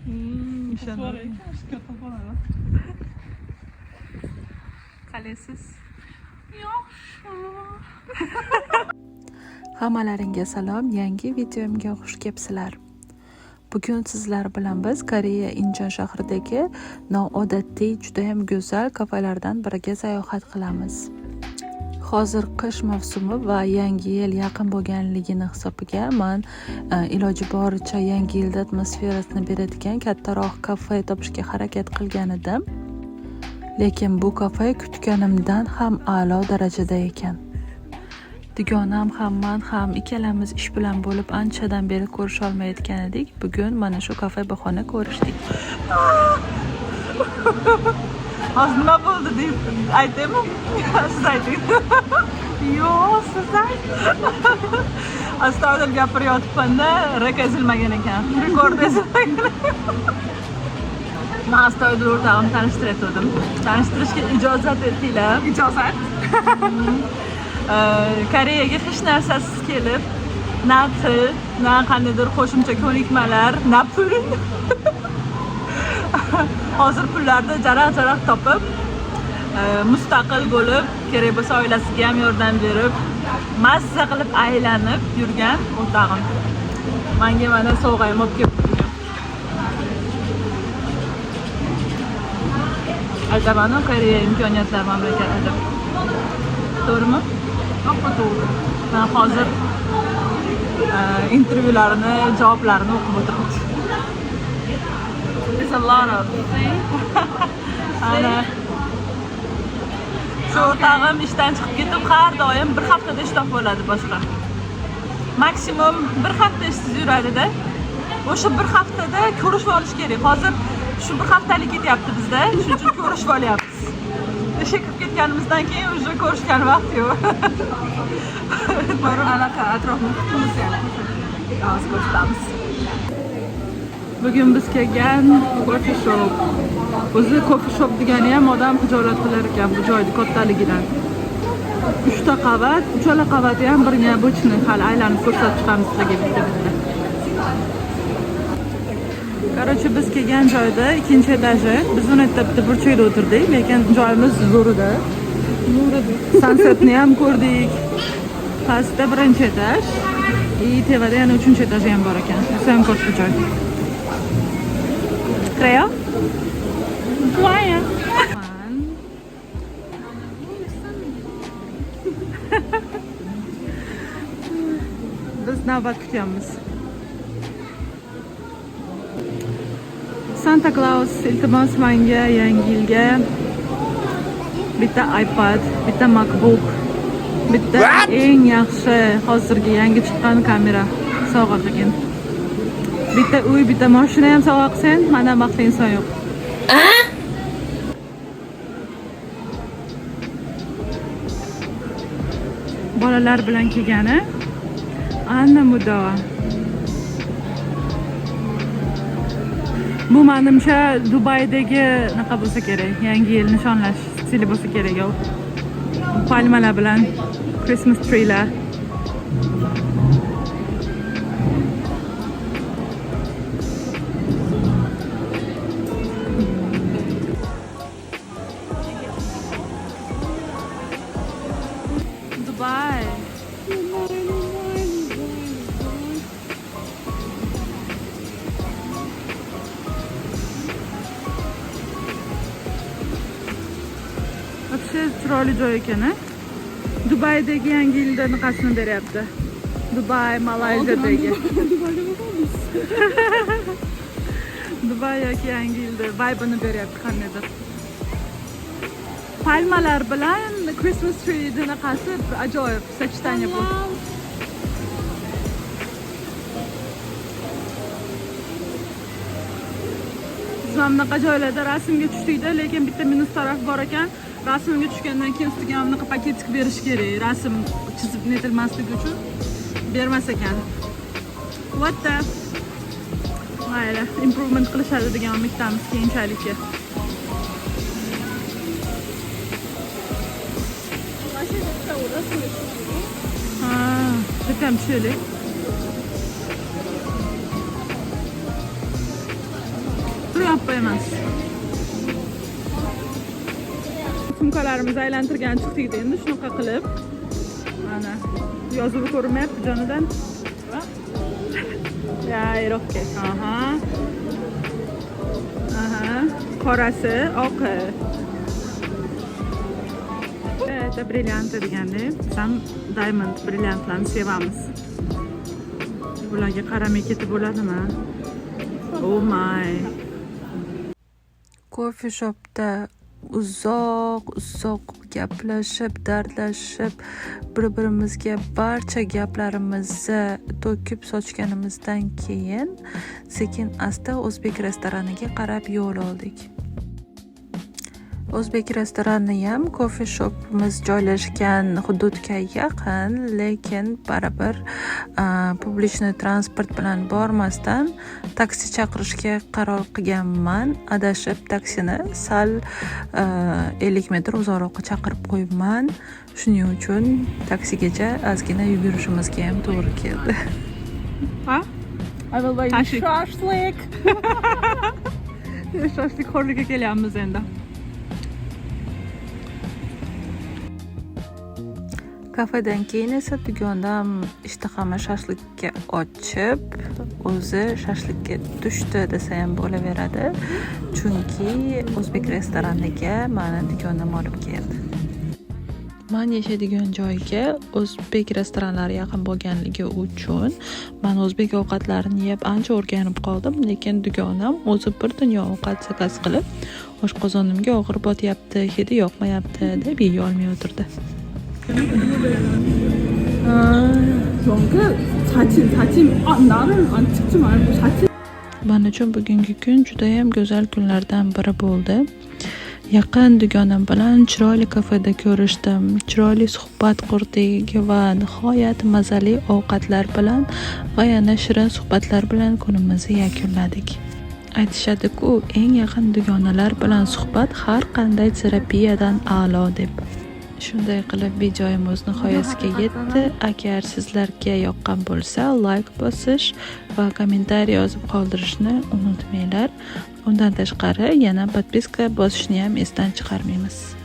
Ishonib. Katta bolani. Qalaysiz? Yaxshi. Hammalaringga salom, yangi videomga xush kelibsizlar. Bugun sizlar bilan biz Koreya Incheon shahridagi noodatiy, juda ham go'zal kafelardan biriga sayohat qilamiz. Hozir qish mavsumi va yangi yil yaqin bo'lganligini hisobiga man iloji boricha yangi yilda atmosferasini beradigan kattaroq kafe topishga harakat qilgan edim. Lekin bu kafe kutganimdan ham a'lo darajada ekan. Dugonam ham man ham ikkalamiz ish bilan bo'lib anchadan beri ko'risha olmayotgan edik. Bugun mana shu kafe bahona ko'rishdik. Hozir nima bo'ldi deb aytaymi? Siz ayting. Yo'q, siz ayting. Astoydil gapirayotibman-da, rek ezilmagan ekan. Rekord ezilmagan ekan. Man astoydil o'rtog'imni tanishtirayotgandim. Tanishtirishga ijozat etdinglar. Ijozat. Koreyaga hech narsasiz kelib, na til, na qandaydir qo'shimcha ko'nikmalar, na pul. Hozir pullarni jaraq-jaraq topib, mustaqil bo'lib, kerak bo'lsa oilasiga ham yordam berib, mazza qilib aylanib yurgan o'rtog'im. Menga mana sovg'a ham olib kelibdi bugun. Aytamanu, Koreya imkoniyatlar mamlakati deb. To'g'rimi? To'g'ri, to'g'ri. Men hozir intervyularni, javoblarini o'qib o'tiribman. There's a lot of see. Ana. Shu o'rtog'im ishdan chiqib ketib, har doim bir haftada ish topib oladi boshqa. Maksimum bir hafta ishsiz yuradida. O'sha bir haftada ko'rishib olish kerak. Hozir shu bir haftalik ketyapti bizda, shuning uchun ko'rishib olyapmiz. Ishga kirib ketganimizdan keyin уже ko'rishgan vaqt yo'q. To'g'ri, anaqa atrof muhitimizni ham hozir ko'rsatamiz. Bugun biz kelgan coffee shop. O'zi coffee shop degani ham odam xijolat qilar ekan bu joyni kattaligidan. 3 ta qavat, uchala qavati ham bir необычный, hali aylanib ko'rsatib chiqamiz sizlarga bitta-bitta. Короче, biz kelgan joyda ikkinchi etaji. Biz uni yerda bitta burchakda o'tirdik, lekin joyimiz zo'r edi. Sunsetni ham ko'rdik. Pastda birinchi etaj, и tepada yana uchinchi etaji ham bor ekan. Bu ham katta joy. Kreyo? 좋아요. Biz navbat kutyapmiz. Santa Claus, iltimos menga yangi yilga bitta iPad, bitta MacBook, bitta eng yaxshi hozirgi yangi chiqqan kamera sovg'a qilgin. Bitta uy, bitta mashina ham sovg'a qilsang, mendan baxtli inson yo'q. Bolalar bilan kelgani Anna muddao. Bu menimcha Dubaydagi naqa bo'lsa kerak, yangi yil nishonlash stili bo'lsa kerak. U palmalar bilan Christmas treelar. Dubai. Вообще chiroyli joy ekan, a? Dubaydagi yangi yilda anaqasini beryapti. Dubay, Malayziyadagi. Dubay yoki yangi yilda vibe'ini beryapti qandaydir. Palmalar bilan Christmas tree anaqasi ajoyib сочетание bu. Biz mana bunaqa joylarda rasmga tushdikda, lekin bitta minus taraf bor ekan. Rasmga tushgandan keyin ustiga mana bunaqa paketik berish kerak, rasm chizib netilmasligi uchun bermas ekan. What the? Mayli, improvement qilishadi degan umiddamiz keyinchalikka. Ha, bitta ham tushaylik. Qo'yamiz. Sumkalarimizni aylantirgan chiqdik endi shunaqa qilib. Mana yozuvi ko'rinmayapti jonidan. Ya, yiroqqa. Aha. Aha. Qorasi, oqi. Это бриллианты deganda, biz ham diamond brilliantlarni sevamiz. Bularga qaramay ketib bo'ladimi? Oh my. Coffee shopda uzoq uzoq gaplashib, dardlashib, bir birimizga barcha gaplarimizni to'kib sochganimizdan keyin sekin asta o'zbek restoraniga qarab yo'l oldik. O'zbek restorani ham coffee shopimiz joylashgan hududga yaqin, lekin baribir публичный transport bilan bormasdan taksi chaqirishga qaror qilganman. Adashib taksini sal 50 metr uzoqroqqa chaqirib qo'yibman. Shuning uchun taksigacha ozgina yugurishimizga ham to'g'ri keldi. Ha? I will buy you Shashlik. Shashlik. Shashlik xo'rlikka kelyapmiz endi. Kafedan keyin esa dugonam ishtahamni shashlikka ochib, o'zi shashlikka tushdi desa ham bo'laveradi. Chunki o'zbek restoraniga mani dugonam olib keldi. Man yashaydigan joyga o'zbek restoranlari yaqin bo'lganligi uchun man o'zbek ovqatlarini yeb ancha o'rganib qoldim, lekin dugonam o'zi bir dunyo ovqat zakaz qilib, oshqozonimga og'ir botyapti, hidi yoqmayapti deb yeya olmay o'tirdi. 정그 자칫 자칫 아 나를 안 찍지 말고 자칫 Man uchun bugungi kun judayam go'zal kunlardan biri bo'ldi. Yaqin dugonam bilan chiroyli kafeda ko'rishdim, chiroyli suhbat qurdik va nihoyat mazali ovqatlar bilan va yana shirin suhbatlar bilan kunimizni yakunladik. Aytishadi-ku, eng yaqin dugonalar bilan suhbat har qanday terapiyadan a'lo deb. Shunday qilib videomiz nihoyasiga yetdi. Agar sizlarga yoqqan bo'lsa, like bosish va kommentariy yozib qoldirishni unutmanglar. Undan tashqari yana подписка bosishni ham esdan chiqarmaymiz.